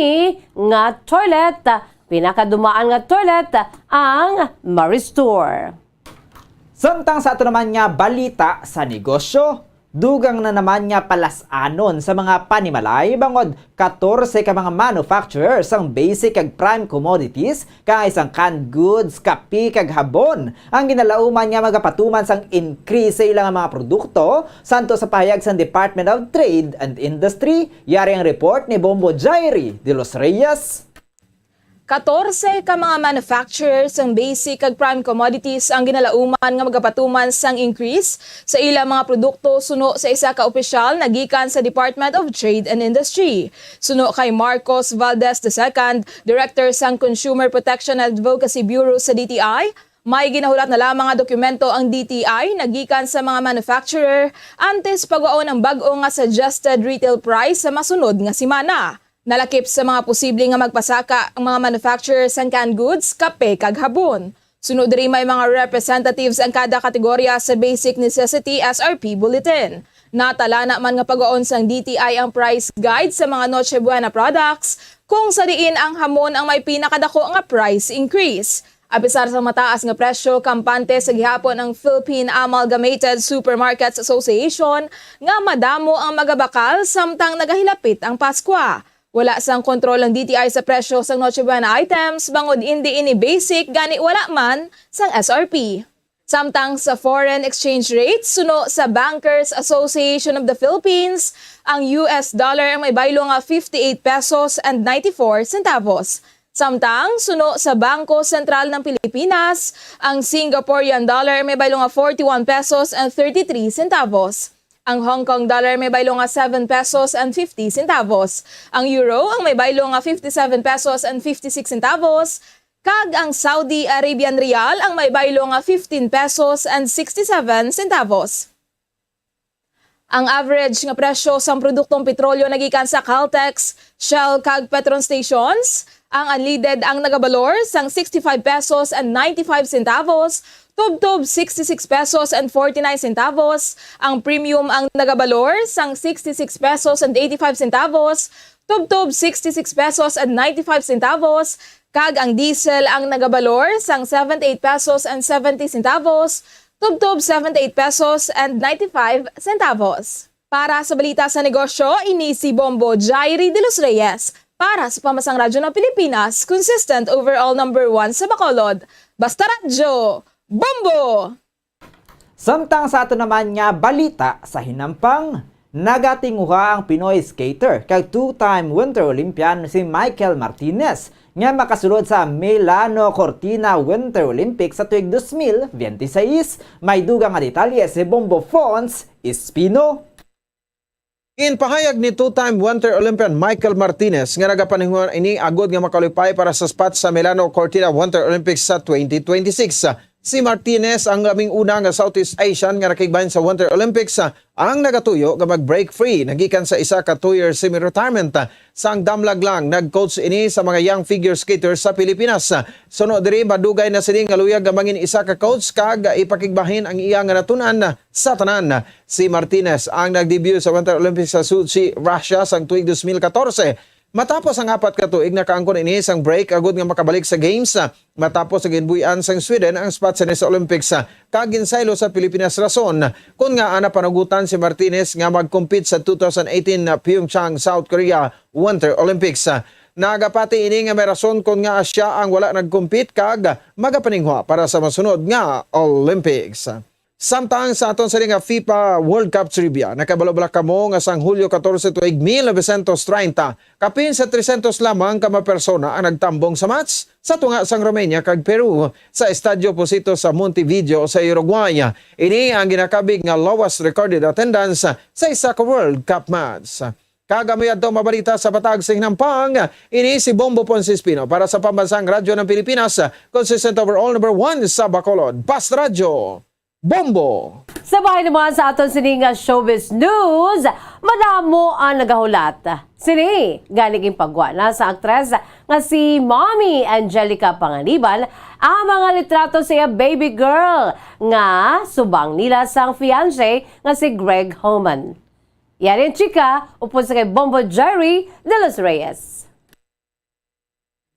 nga toilet, pinakadumaan nga toilet, ang ma-restore. Samtang sa ato naman nga balita sa negosyo, dugang na naman nga palas-anon sa mga panimalay bangod katorse ka mga manufacturer sang basic kag prime commodities, kag sang canned goods, kape kag habon, ang ginalauman nga magapatuman sang increase sa ilang mga produkto. Santo sa pahayag sang Department of Trade and Industry, yari ang report ni Bombo Jairi de los Reyes. Katorse ka mga manufacturer sang basic kag prime commodities ang ginalauman nga magapatuman sang increase sa ilang mga produkto, suno sa isa ka opisyal nagikan sa Department of Trade and Industry. Suno kay Marcos Valdez the second, Director sang Consumer Protection and Advocacy Bureau sa D T I, may ginahulat na lamang nga dokumento ang D T I nagikan sa mga manufacturer antes pagwaon ang bag-o nga suggested retail price sa masunod nga semana. Nalakip sa mga posible nga magpasaka ang mga manufacturer sang canned goods, kape, kag habon. Suno diri, may mga representatives ang kada kategorya sa basic necessity S R P bulletin. Natalana man nga pagwaon sang D T I ang price guide sa mga Noche Buena products, kung sa diin ang hamon ang may pinakadako nga price increase. Apisar sa mataas nga presyo, kampante sa gihapon ang Philippine Amalgamated Supermarkets Association nga madamo ang magabakal samtang nagahilapit ang Paskwa. Wala sang kontrol ang D T I sa presyo sang Noche Buena items, bangod indi ini basic, gani wala man sang S R P. Samtang sa foreign exchange rate, suno sa Bankers Association of the Philippines, ang U S dollar ang may baylo nga fifty-eight pesos and ninety-four centavos. Samtang suno sa Bangko Sentral ng Pilipinas, ang Singaporean dollar ang may baylo nga forty-one pesos and thirty-three centavos. Ang Hong Kong dollar may baylo nga seven pesos and fifty centavos. Ang euro ang may baylo nga fifty-seven pesos and fifty-six centavos. kag ang Saudi Arabian Riyal ang may baylo nga fifteen pesos and sixty-seven centavos. Ang average nga presyo sang produktong petrolyo nagikan sa Caltex, Shell, kag Petron stations, ang unleaded ang nagabalor sang sixty-five pesos and ninety-five centavos, tubtob sixty-six pesos and forty-nine centavos, ang premium ang nagabalor sang sixty-six pesos and eighty-five centavos, tubtob sixty-six pesos and ninety-five centavos, kag ang diesel ang nagabalor sang seventy-eight pesos and seventy centavos, tubtob seventy-eight pesos and ninety-five centavos. Para sa balita sa negosyo, ini si Bombo Jairi de los Reyes para sa Pambansang Radyo ng Pilipinas, consistent overall number one sa Bacolod. Basta Radyo, Bombo! Samtang sa ato naman nga balita sa hinampang, nagatinguha ang Pinoy skater kag two-time Winter Olympian si Michael Martinez nga makasulod sa Milano Cortina Winter Olympics sa tuig dos mil biyente sais. May dugang nga detalye si Bombo Fons Espino. Ginpahayag ni two-time Winter Olympian Michael Martinez nga nagapaninguha ini agud nga makalipay para sa spot sa Milano Cortina Winter Olympics sa twenty twenty-six. Si Martinez ang labing una nga Southeast Asian nga nakigbahin sa Winter Olympics, ah, ang nagatuyo nga mag-break free nagikan sa isa ka two-year semi-retirement. Sang damlag lang, nag-coach ini sa mga young figure skaters sa Pilipinas. Suno diri, madugay na sini nga luyag nga mangin isa ka coach kag ipakigbahin ang iya nga natun-an sa tanan. Si Martinez ang nag-debut sa Winter Olympics sa Sochi, Russia sang tuig dos mil katorse. Matapos ang apat ka tuig, nakaangkon ini sang break agud nga makabalik sa Games, ah, matapos nga ginbuy-an sang Sweden ang spot sini sa Olympics, ah, kag ginsaylo sa Pilipinas rason kon ngaa napanagutan si Martinez nga mag-compete sa two thousand eighteen na Pyeongchang, South Korea Winter Olympics. Ah, nagapati ini nga may rason kon ngaa sia ang wala nag-compete kag magapaninguha para sa masunod nga Olympics. Samtang sa aton sini nga FIFA World Cup trivia, nakabalo bala kamo nga sang Hulyo katorse tuig mil novecientos treinta, kapin sa trescientos lamang ka mga persona ang nagtambong sa match sa tunga sang Romania kag Peru sa Estadio Pocito sa Montevideo sa Uruguay. Ini ang ginakabig nga lowest recorded attendance sa isa ka World Cup match. Kag amo yadto mabalita sa Patag sa Hinampang, ini si Bombo Ponce Espino para sa Pambansang Radyo ng Pilipinas, consistent overall number one sa Bacolod. Basta Radyo, Bombo! Sa bahin naman sa aton sini nga showbiz news, madamo ang nagahulat. Sini, gani ginpagwa na sa aktres nga si Mommy Angelica Panganiban ang mga litrato sa iya baby girl nga subang nila sang fiancé nga si Greg Homan. Yari ang chika, upod sa kay Bombo Jerry de los Reyes.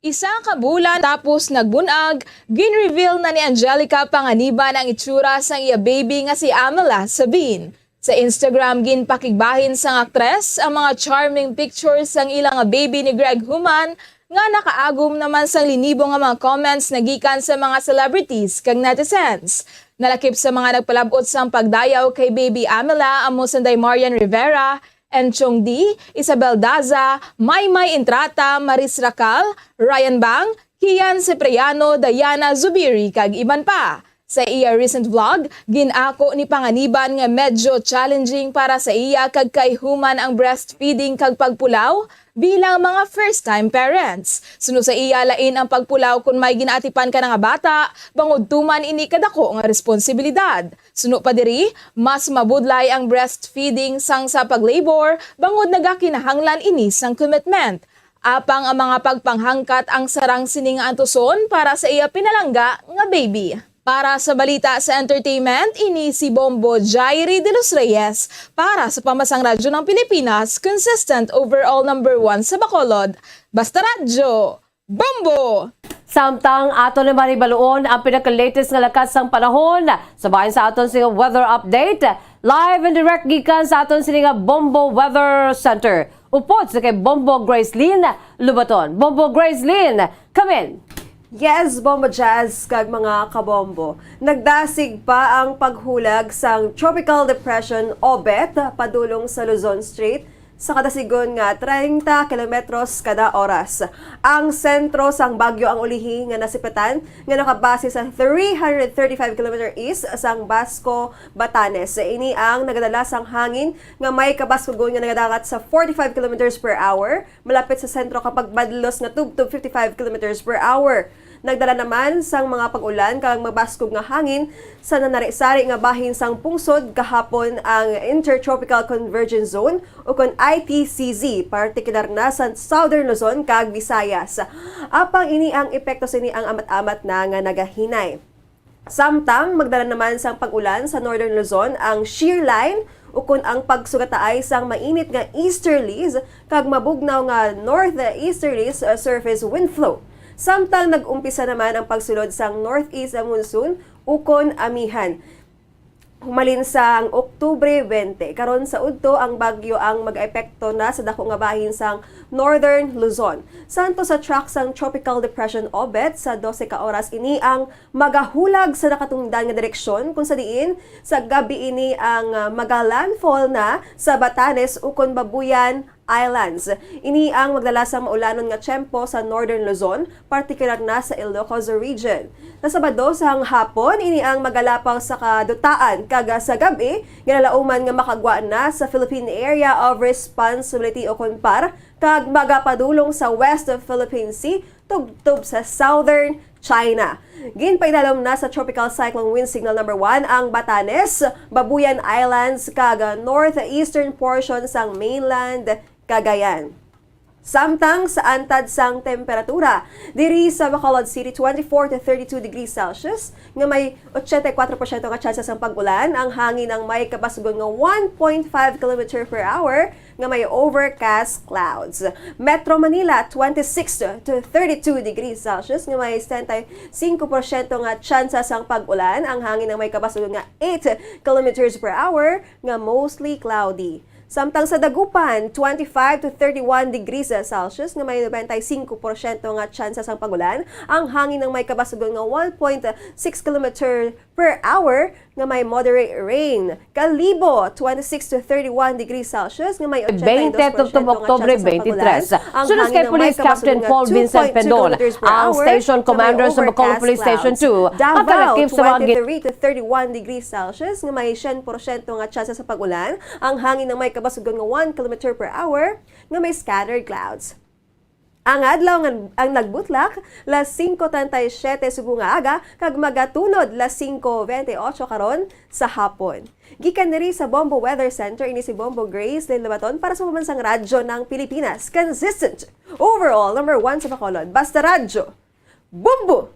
Isa ka bulan tapos nagbun-ag, gin-reveal na ni Angelica Panganiban ang itsura sang iya baby nga si Amela Sabin. Sa Instagram, ginpakigbahin sang aktres ang mga charming pictures sang ila nga baby ni Greg Human nga nakaagom naman sang linibo nga mga comments nagikan sa mga celebrities kag netizens. Nalakip sa mga nagpalab-ot sang pagdayaw kay Baby Amela amo sanday Marian Rivera, Enchong D, Isabel Daza, Maymay Entrata, Maris Racal, Ryan Bang, Kian Cipriano, Diana Zubiri, kag iban pa. Sa iya recent vlog, gin-ako ni Panganiban nga medyo challenging para sa iya kag kay Human ang breastfeeding kag pagpulaw bilang mga first-time parents. Suno sa iya, lain ang pagpulaw kon may ginaatipan ka na nga bata, bangod tuman ini kadako nga responsibilidad. Suno pa diri, mas mabudlay ang breastfeeding sang sa pag-labor, bangod nagakinahanglan ini sang commitment. Apang ang mga pagpanghangkat ang sarang sini nga antuson para sa iya pinalangga nga baby. Para sa balita sa entertainment, ini si Bombo Jairi de los Reyes para sa Pambansang Radyo ng Pilipinas, consistent overall number one sa Bacolod. Basta Radyo, Bombo! Samtang ato naman ibaluon ang pinaka-latest nga lakat sang panahon, sa bahin sa aton sing weather update, live and direct gikan sa aton sini nga Bombo Weather Center. Upod sa kay Bombo Gracelyn Lubaton. Bombo Gracelyn, come in! Yes, Bombo Jazz kag mga kabombo. Nagdasig pa ang paghulag sang Tropical Depression Obet padulong sa Luzon Strait sa kadasigon nga treinta kilometros kada oras. Ang sentro sang bagyo ang ulihi nga nasipetan nga nakabase sa three hundred thirty-five kilometer east sang Basco, Batanes. Ini ang nagadala sang hangin nga may kabaskugon nga nagadangat sa forty-five kilometers per hour, malapit sa sentro kag pagbadlos nga tubtob fifty-five kilometers per hour. Nagdala naman sang mga pag-ulan kag mabaskog nga hangin sa nanari-sari nga bahin sang pungsod kahapon ang Intertropical Convergence Zone, ukon I T C Z, partikular na sa Southern Luzon kag Visayas. Apang ini ang epekto sini ang amat-amat na nga nagahinay. Samtang magdala naman sang pag-ulan sa Northern Luzon ang shear line, ukon ang pagsugataay sang mainit nga easterlies kag mabugnaw nga northeasterlies, uh, surface wind flow. Samtang nag-umpisa naman ang pagsulod sang northeast monsoon ukon amihan. Humalin sang Oktubre twenty, karon sa udto ang bagyo ang mag-epekto na sa dako nga bahin sang Northern Luzon. Santo sa track sang Tropical Depression Obet sa dose ka oras ini ang magahulag sa nakatungdan nga direksyon, kung sa diin sa gabi ini ang, ah, magalandfall na sa Batanes ukon Babuyan Islands. Ini ang magdala sa maulanon nga tiyempo sa Northern Luzon, partikular na sa Ilocos Region. Sa Sabado sa hapon, ini ang magalapaw sa kadutaan, kag sa gab-i, ginalauman nga makagwa na sa Philippine Area of Responsibility ukon PAR, kag magapadulong sa West Philippine Sea, tubtob sa Southern China. Ginpaidalom na sa Tropical Cyclone Wind Signal number one ang Batanes, Babuyan Islands, kag northeastern portion sang mainland Cagayan. Samtang sa antad sang temperatura, diri sa Bacolod City, twenty-four to thirty-two degrees Celsius, nga may eighty-four percent nga tsansa sang pag-ulan, ang hangin ang may kabasgon nga one point five kilometer per hour, nga may overcast clouds. Metro Manila, twenty-six to thirty-two degrees Celsius, nga may setenta y cinco porsyento nga tsansa sang pag-ulan, ang hangin ang may kabasgon nga eight kilometers per hour, nga mostly cloudy. Samtang sa Dagupan, twenty-five to thirty-one degrees Celsius, nga may nobenta y cinco porsyento nga tsansa sang pag-ulan, ang hangin ang may kabasgon nga one point six kilometer per hour, nga may moderate rain. Kalibo, twenty-six to thirty-one degrees Celsius, nga may eighty-two percent nga tsansa sang pag-ulan. Ang hangin ang may kabasgon nga two point two kilometers per hour, nga may overcast clouds. Davao, twenty-three to thirty-one degrees Celsius, nga may siyam porsyento nga tsansa sa pag-ulan. Ang hangin ang may kabasgon nga one kilometer per hour, nga may scattered clouds. Ang adlaw nga, ang nagbutlak, las singko treinta y siete subong nga aga, kag magatunod las singko veintiocho karon sa hapon. Gikan diri sa Bombo Weather Center, ini si Bombo Grace Lynn Lubaton para sa Pambansang Radyo ng Pilipinas. Consistent, overall, number one sa Bacolod. Basta Radyo, Bombo!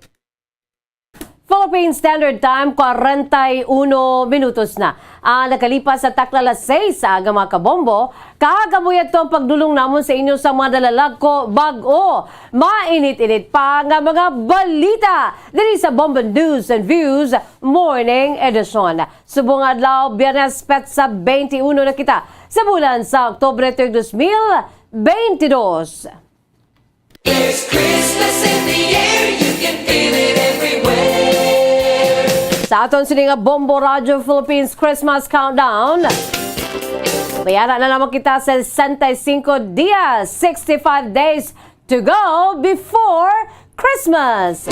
Philippine Standard Time, kwarenta y uno minutos na ang nakalipas sa takna las seis sa aga, mga kabombo. Kag amo yadto ang pagdulong namon sa inyo sa mga nalalag-o, bag-o, mainit-init pa nga mga balita diri sa Bombo News and Views Morning Edition. Subong adlaw, Biyernes, petsa twenty-one na kita sa bulan sa Oktubre, tuig dos mil veintidós. There's Christmas in the air, you can feel it everywhere. Sa aton sini nga Bombo Radyo Philippines Christmas Countdown, may ara na lamang kita, sesenta y cinco dias, sixty-five days to go before Christmas.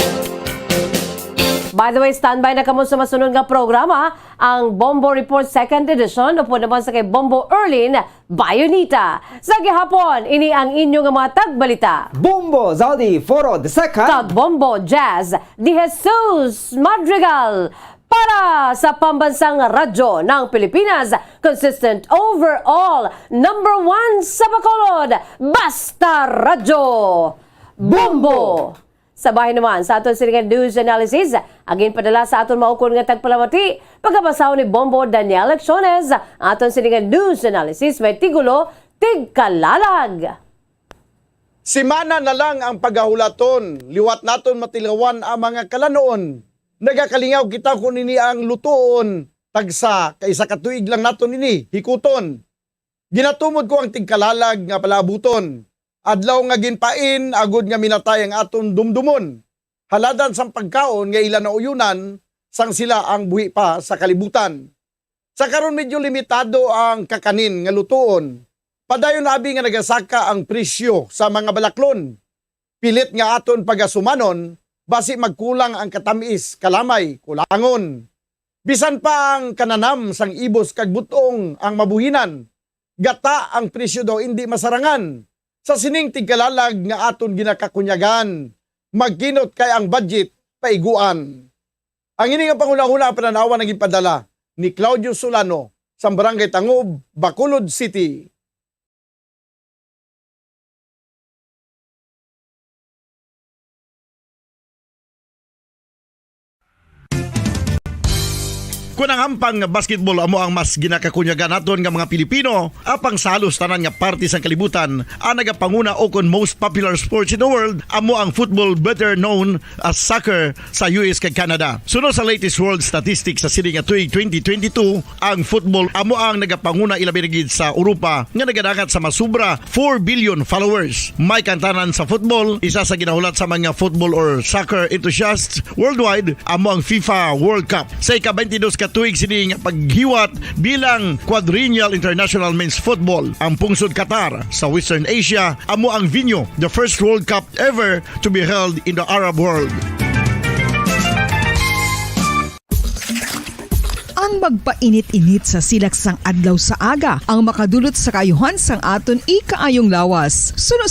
By the way, standby na kamo sa masunod nga programa, ang Bombo Report Second Edition, upod naman sa kay Bombo Erlin Bayonita. Sa gihapon, ini ang inyo nga mga tagbalita. Bombo Zaldi Foro the second. Kag Bombo Jazz De Jesus Madrigal para sa Pambansang Radyo ng Pilipinas, consistent overall, number one sa Bacolod, Basta Radyo, Bombo! Sa bahin naman, sa aton sini nga news analysis, ang ginpadala sa aton maukon nga tagpalamati, pagabasahon ni Bombo Daniel Lecciones. Aton sini nga news analysis may titulo, Tigkalalag. Semana na lang ang pagahulaton, liwat naton matilawan ang mga kalanon. Nagakalingaw kita kon ini ang lutoon, tagsa ka isa ka tuig lang naton ini hikuton. Ginatumod ko ang tigkalalag nga palaabuton, adlaw nga ginpain agod nga minatay ang aton dumdumon. Haladan sang pagkaon nga ila nauyonan sang sila ang buhi pa sa kalibutan. Sa karon, medyo limitado ang kakanin nga lutoon. Padayon abi nga nagasaka ang presyo sa mga balaklon. Pilit nga aton pagasumanon, basi magkulang ang katamis, kalamay, kulangon. Bisan pa ang kananam sang ibos kag butong ang mabuhinan, gata ang presyo daw indi masarangan. Sa sining tigkalalag nga aton ginakakunyagan, magkinot kay ang budget paiguan. Ang ini nga panghunahuna ang pananawan ang ipadala ni Claudio Solano sa Barangay Tangob, Bacolod City. Kun ang hampang nga basketball amo ang mas ginakakunyagan naton nga mga Pilipino, apang sa halos tanan nga parte sang kalibutan, ang nagapanguna o kon most popular sports in the world amo ang football, better known as soccer, sa U S kag Canada. Suno sa latest world statistics sa sini nga tuig twenty twenty-two, ang football amo ang nagapanguna, ilabi na gid sa Europa, nga nagadangat sa masubra four billion followers. May kantanan sa football, isa sa ginahulat sa mga football or soccer enthusiasts worldwide amo ang FIFA World Cup. Sa ika-twenty-dos ka tuig sini nga paghiwat bilang Quadrennial International Men's Football, ang pungsod Qatar sa Western Asia amo ang venue. The first World Cup ever to be held in the Arab world. Ang magpainit-init sa silak sang adlaw sa aga ang makadulot sa kaayuhan sang aton ikaayong lawas. Suno